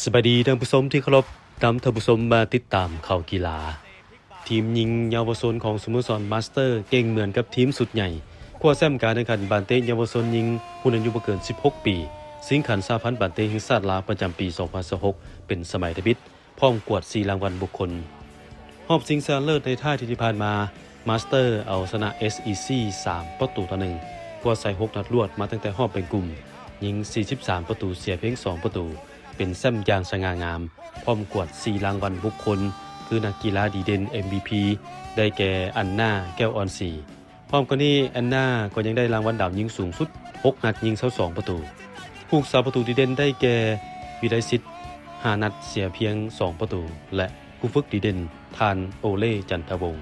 ສະບາຍດີທ່ານຜູ້ຊົມທີ່ເຄົາລົບ, ນຳທ່ານຜູ້ຊົມມາຕິດຕາມຂ່າວກິລາ. ທີມຍິງເຍົາວະຊົນຂອງສະໂມສອນມາສເຕີເກັ່ງເໝືອນກັບທີມຊຸດໃຫຍ່ ຄວ້າແຊ້ມການແຂ່ງຂັນບານເຕະເຍົາວະຊົນຍິງຮຸ່ນອາຍຸບໍ່ເກີນສິບຫົກປີ ຊິງຂັນສະຫະພັນບານເຕະແຫ່ງຊາດລາວປະຈຳປີສອງພັນຊາວຫົກ ເປັນສະໄໝທຳອິດ ພ້ອມກວດສີ່ລາງວັນບຸກຄົນ. ຮອບຊິງຊະນະເລີດໃນທ້າຍທິດທີ່ຜ່ານມາ, ມາສເຕີເອົາຊະນະເອສອີຊີສາມປະຕູຕໍ່ໜຶ່ງ ກວດໃສ່ຫົກນັດລວດມາຕັ້ງແຕ່ຮອບແບ່ງກຸ່ມ, ຍິງສີ່ສິບສາມປະຕູ, ເສຍພຽງສອງປະຕູ, ເປັນແຊ້ມຢ່າງສະຫງ່າງາມ, ພ້ອມກວດສີ່ລາງວັນບຸກຄົນ ຄືນັກກິລາດີເດັ່ນ ເອັມວີພີ ໄດ້ແກ່ ອັນນາ ແກ້ວອ່ອນສີ. ພ້ອມກັນນີ້ ແອນນາກໍຍັງໄດ້ລາງວັນດາວຍິງສູງສຸດ ຫົກນັດຍິງຊາວສອງປະຕູ. ຜູ້ຮັກສາປະຕູດີເດັ່ນໄດ້ແກ່ ວິໄລສິດ ຫ້ານັດເສຍພຽງສອງປະຕູ ແລະ ຜູ້ຝຶກດີເດັ່ນ ທ່ານ ໂອເລ ຈັນທະວົງ.